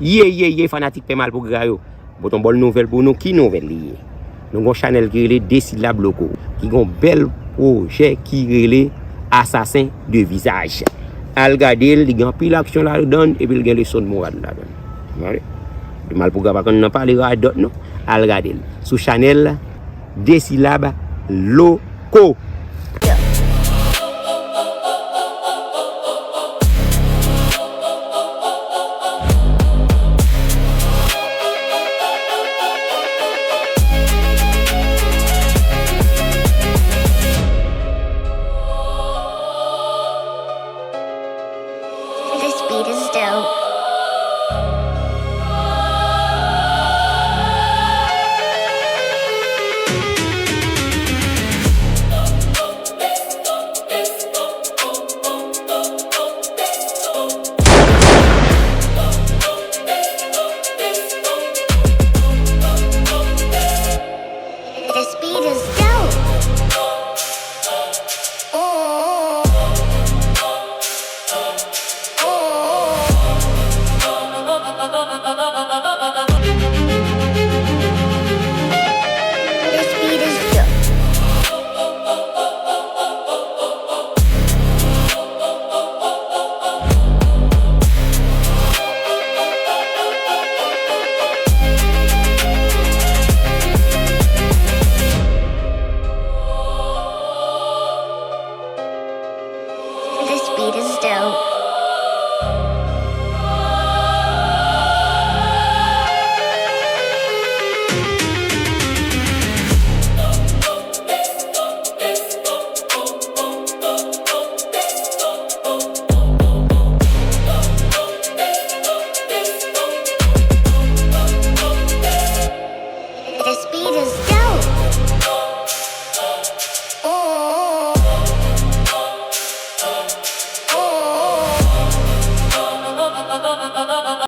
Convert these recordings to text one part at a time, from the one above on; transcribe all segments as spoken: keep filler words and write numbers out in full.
Ye, ye, ye, fanatik Pè Malpougra yo. Bon, ton bòn nouvèl pou nou. Ki nouvèl li ye? Nou gon chanèl ki rele De Silab Loko, ki gon bèl pwojè ki rele Assassin de Visage. Al gade l, li gen anpil aksyon ladan l, epi l gen leson moral ladan l. Tande? Malpougra pa konn nan pale radòt non. Al gade l sou chanèl De Silab Loko. This beat is dope. This beat is dope. This beat is dope. This beat is dope. This beat is dope.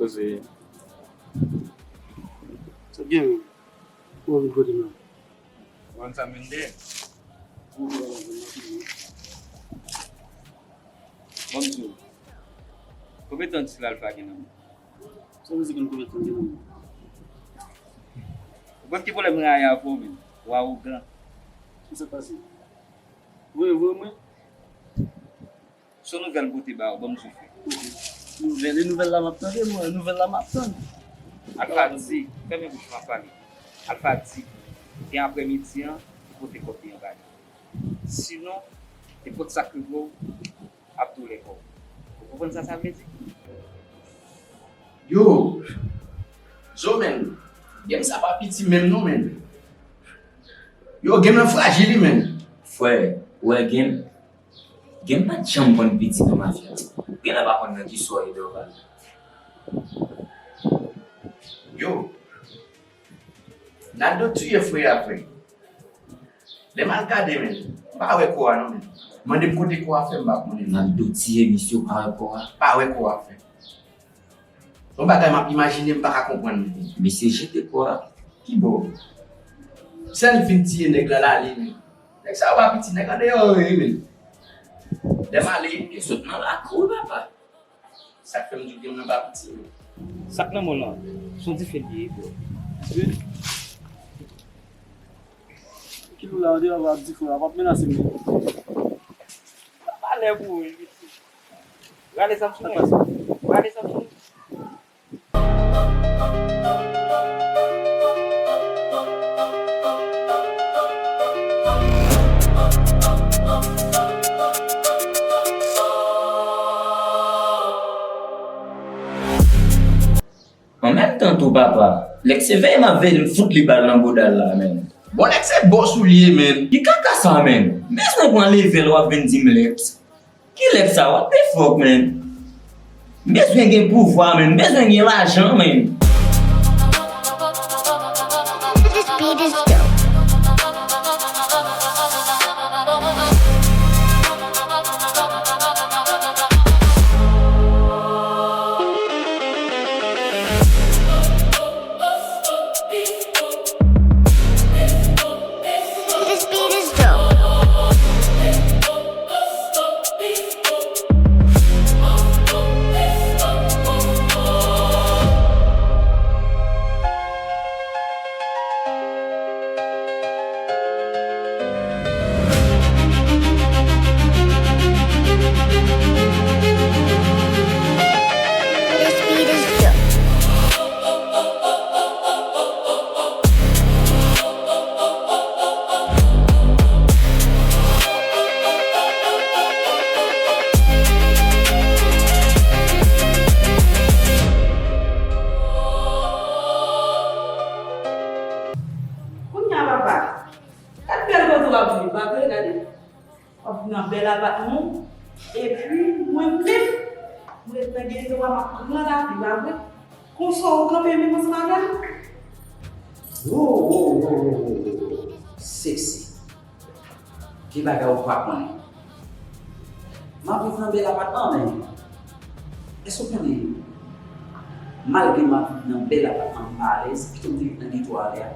Koze. Sa k gen menm? Ou anvi kote menm? Ou konn sa m vin dèyè? Ban m di w. Konbyen tan Ti Lalfa gen nan men? Sa vle di konn konbyen tan gen nan men? Ou konn ki pwoblèm mwen rayi avè w menm? Ou awogan. Kisa k pase? Voye, voye mwen. Se yon nouvèl m pote ba ou, ban m di w frè. Nouvèl, e nouvèl la m ap tande, mwen, nouvèl la m ap tann. Alfa di, fèmen bouch ou, m ap pale. Alfa di, gen aprèmidi an, ou pote kòb li anba li. Sinon, nenpòt sa k rive w, ap toule kò w. Ou konprann sa sa vle di? Yo, Zo, menn, game sa pa piti menm non, menn. Yo, game nan frajil wi, menn. Frè, ou wè game, game pa t janm konn piti nan mafya. Gen lè pa konn nan ki sò e dòval. Yo, Naldo tiye frè a, frè. Lè m al gade, menn, m pa wè kò a non, menn. Mande m kote kò a, frè, m pa konnen. Naldo tiye misye, ou pa wè kò a? Pa wè kò a, frè. Yon bagay m ap imajine, m pa ka konprann, menn. Misye jete kò a? Ki bò? Sèl fin tiye nèg la, l ale, menn. Nèg sa yo pa piti, nèg andeyò yo ye, menn. Lè m ale, yo sot nan lakou, papa. Sa k fè m di w game nan pa piti, menn. Sa k nan men w lan, se yon dife l ye, bro. Kilou la, andeyò, ap dife, ap menase m. Pa lè pou ou, wi. Rale zam sou mwen. Rale zam sou mwen. An menm tan tou, papa, Lèk se veye m ap veye m fout li bal nan bouda l la, menn. Bon, Lèk se bòs ou li ye, menn. Ki kaka sa, menn? M bezwen pran leve l, w ap vin di m Lèk. Ki Lèk sa? What the fuck, menn? M bezwen gen pouvwa, menn. M bezwen gen lajan, menn. This beat is dope. This beat is dope. Bat nou, epi mwen menm, mwen ret nan geto a, m ap pran lavi a vre. Konsa w kanpe menm ansanm avè m? Wo, wo, wo, wo, wo, wo, wo. Sexy. Gen bagay ou pa konnen. M ap viv nan bèl apatman, men èske w konnen, malgre m ap viv nan bèl apatman, m pa alèz, pito m te viv nan geto a lè a.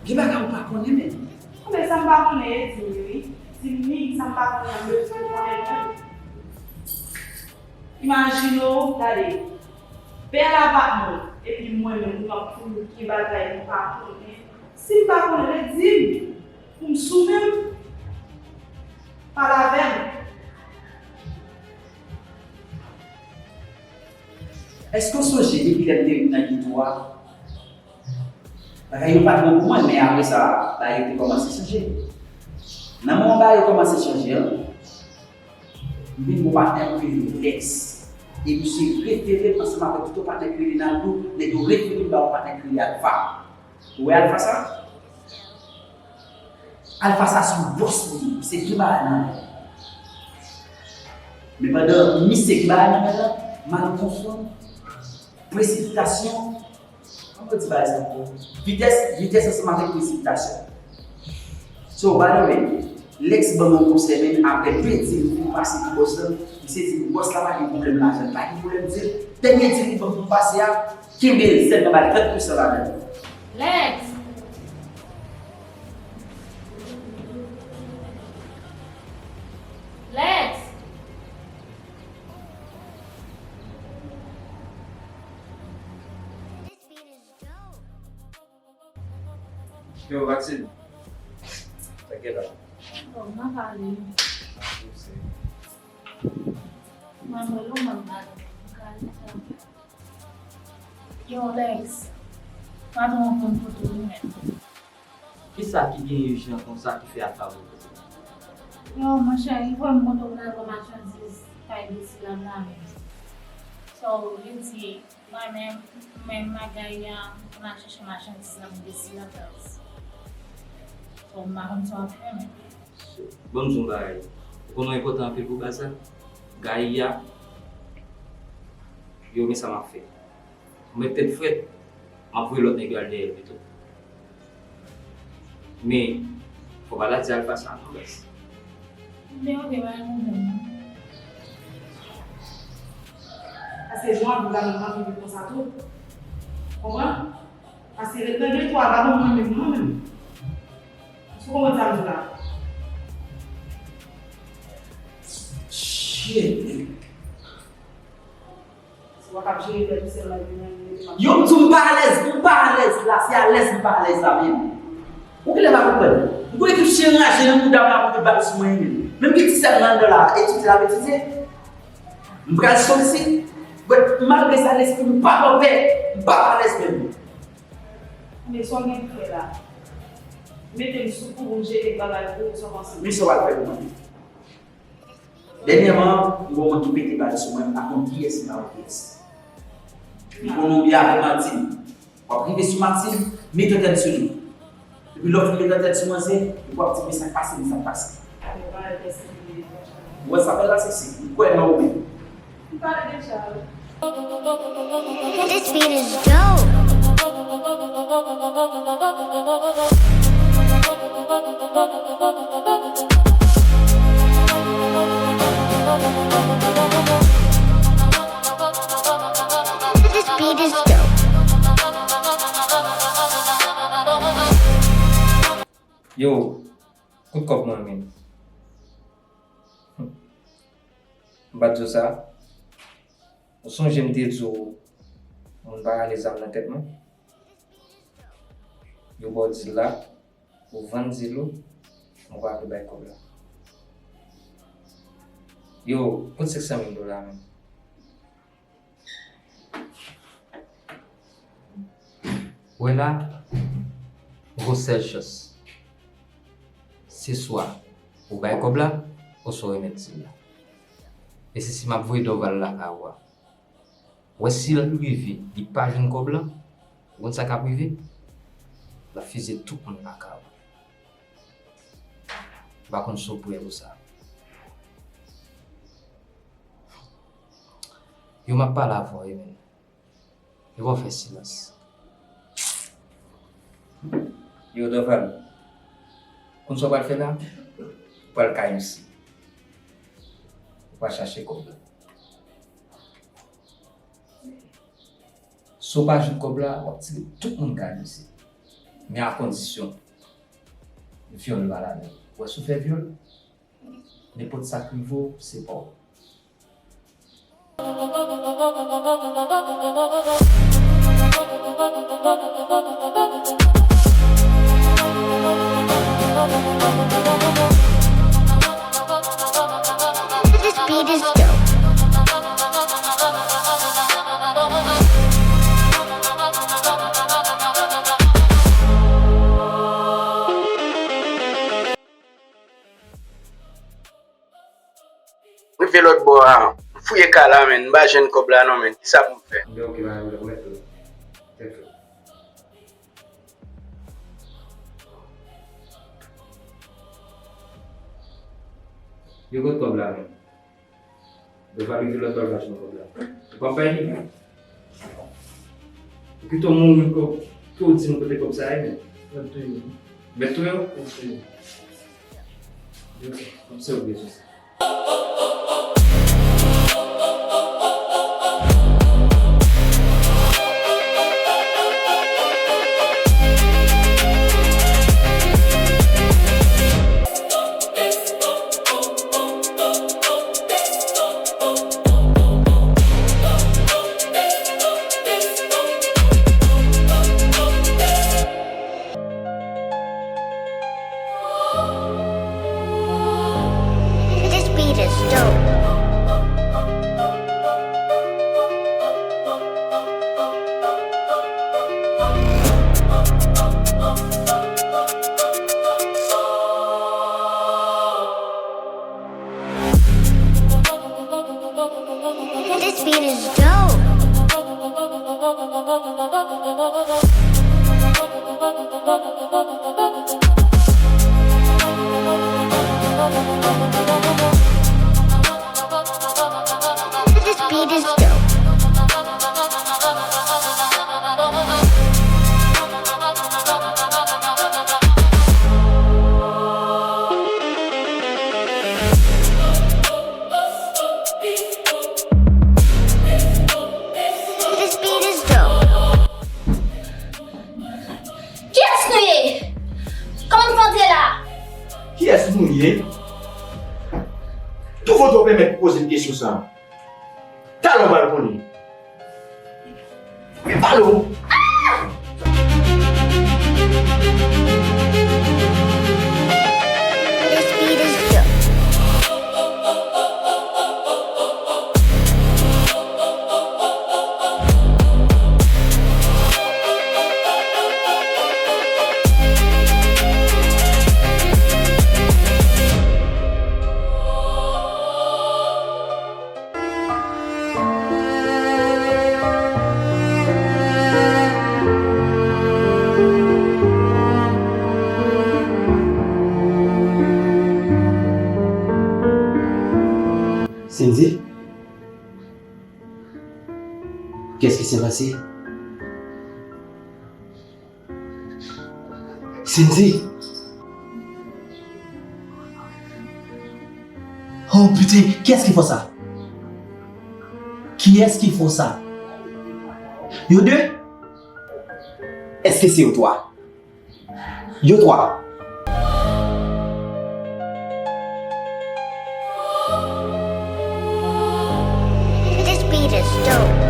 Gen bagay ou pa konnen, men. Anben, sa m pa konnen, e di m wi. Di m wi, sa m pa konnen an, m bezwen konnen mwen. Imajine w, gade, bèl apatman, epi mwen menm, m ap fout gen bagay m pa konnen. Si m pa konnen, redi m, pou m sou men m, pale avè m. Èske w sonje depi lè m te ret nan geto a? Bagay yo pa t bon pou mwen, men apre sa, bagay yo te kòmanse chanje. Nan moman bagay yo kòmanse chanje an, m vin gon patnè k rele Lex. E misye refere m ansanm avèk tout yon patnè k rele Naldo, nèg yo refere m ba yon patnè k rele Alpha. Ou wè Alpha sa? Alpha sa se yon bòs li ye, se gen bagay nan men l. Men pandan misye gen bagay nan men l lan, mal konfwon, presipitasyon, kòman yo di bagay sa ankò? Vitès, vitès ansanm avèk presipitasyon. So, by the way, Lex ban mwen yon konsèy, men apre de dil pou m pase pou bòs lan, misye di m bòs la pa gen pwoblèm lajan, li pa gen pwoblèm dil. Dènye dil li ban m pou m pase a, kenbe l sèlman, ba l trant pou san ladan l. Lex! Lex! Yo, Maxime. Sa k gen la? Bon, m ap ale. Mwen, mwen, mwen, mwen, mwen, mwen, mwen, mwen, mwen, Yo, Lex, patwon an konn kote w li menm. Kisa ki gen ijan konsa ki fè Alpha voye kote m? Yo, monchè, li voye m kote w pou n al pran machandiz kay Desi la menm. So, li di, mwen menm, mwen menm ak Gaïa, pou n al chèche machandiz la pou Desi la, guys. So, m pa konn sa w ap fè, men. Bon, m di w yon bagay. Ou konn yon enpòtan anpil pou baz la? Gaïa, yo, men sa m ap fè. Ou met tèt frèt, m ap voye lòt nèg yo al dèyè l pito. Men, fò w pa al di Alpha sa non, baz. Ebyen, oke, pa gen pwoblèm non. Paske jan w ap viv la, mwen pa anvi viv konsa tou. Konprann? Paske ret nan geto a pa bon pou mwen menm non, menm. Èske w konprann sa m di w la? Shit, man. Si w pa kab jere tèt ou sèlman, epi mwen, mwen, mwen. Yo, m di w m pa alèz, m pa alèz la, se alèz m pa alèz la menm. Ou genlè pa konprann. M gon ekip chen raje nan mouda m la pou te bat sou mwen menm. Menm gen ti sè m nan anndan la, etidye l ap etidye. M pral soti. But malgre sa, lespri m pa anpè, m pa alèz menm. Men sa w gen pou fè la. Mete m sou kou pou m jere bagay pou ou, sa w panse? Men sa w al fè pou mwen. Dènyèman, m gon moun ki pete bal sou mwen, m pa konn kiyès, m pa wè kiyès. Li konn oubyen avè Martine. W ap rive sou Martine, met antèn sou li. Epi lè w fin met antèn sou manzè, epi w ap di, men sa k pase, men sa k pase. Ou wè sa fè la, Sexy? M kwè nan ou menm. M pale deja wi. This beat is dope. This beat is dope. Yo, kout kòb mwen men. M pa t di w sa. Ou sonje m te di w moun pa rale zam nan tèt mwen? Yo ba w dil la, ou vann dil ou, mwen pa vle bay kòb la. Yo, kot senk san mil dola menm? Wè la, m gon sèl chans. Se swa ou bay kòb la, oswa w remèt dil la. E se si m ap voye Dorval lakay ou a. Wè si l rive, li pa jwenn kòb la, ou konn sa k ap rive? L ap fizye tout moun lakay ou. pa konn si w prè pou sa. Yo, m ap pale avè w, wi, men. Epa w fè silans. Yo, Dorval, konn sa w pral fè la? Ou pral kay M C. Ou pral chache kòb la. Si w pa jwenn kòb la, w ap tire tout moun kay M C. Men a kondisyon, vyòl pa ladan. Ou wè si w fè vyòl, nenpòt sa k rive w, se pa w. This beat is dope. Rive lòt bò a, m fouye kay la, men, m pa jwenn kòb la non, men, kisa pou m fè? Ebyen, oke, pa gen pwoblèm, mèt tou. Tèt fèt. Yo, kot kòb la, men? Yo pa rive lòt bò l pa jwenn kòb la. Ou pa bay li? Ou kite w mouri ankò pou w di m kote kòb sa ye, men. Mèt touye w. Mèt touye w? Mèt touye w. Ok, m se ou bezwen sa. This beat is dope. This beat is dope. This beat is dope. This beat is dope. Kiyès nou ye? Kòman nou fè antre la? Kiyès nou ye? Tou vodo pèmèt poze m kesyon sa a. Talè w pral konnen. Men pale w. Cindy, qu'est-ce qui s'est passé? Cindy! Oh putain, kiyès ki fè sa? Kiyès ki fè sa? Yo de? Èske se yo twa? Yo twa. This beat is dope.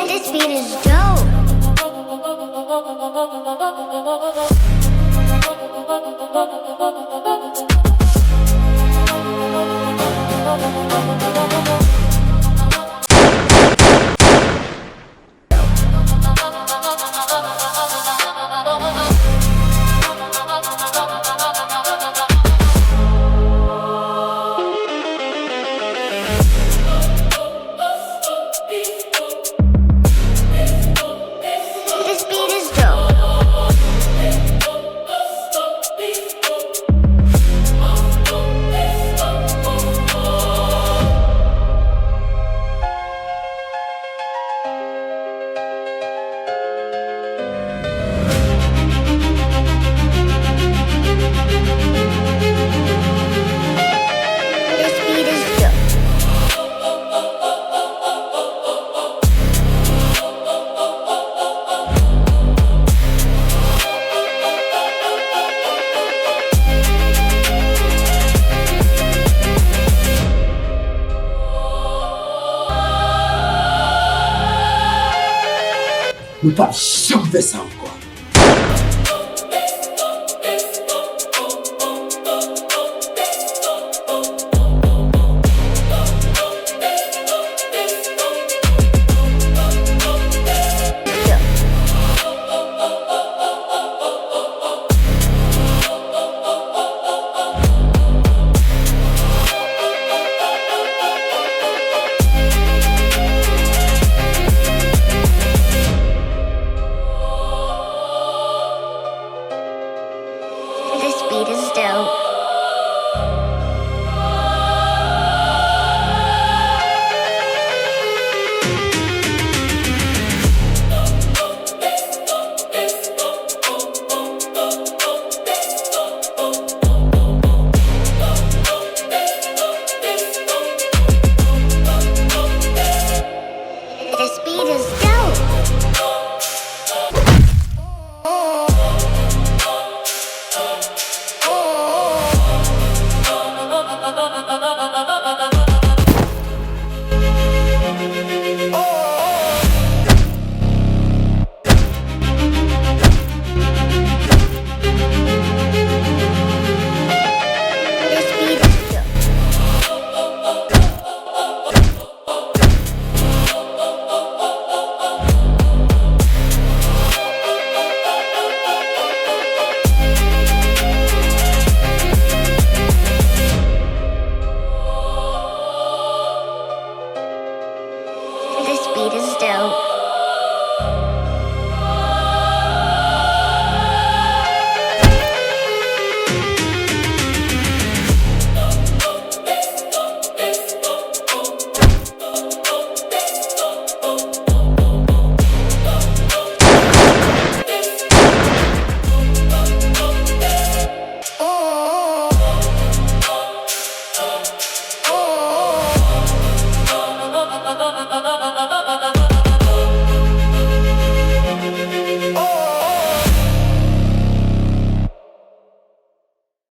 This beat is dope. Nou p ap janm fè sa ankò. This beat is dope. This beat is dope. This beat is dope.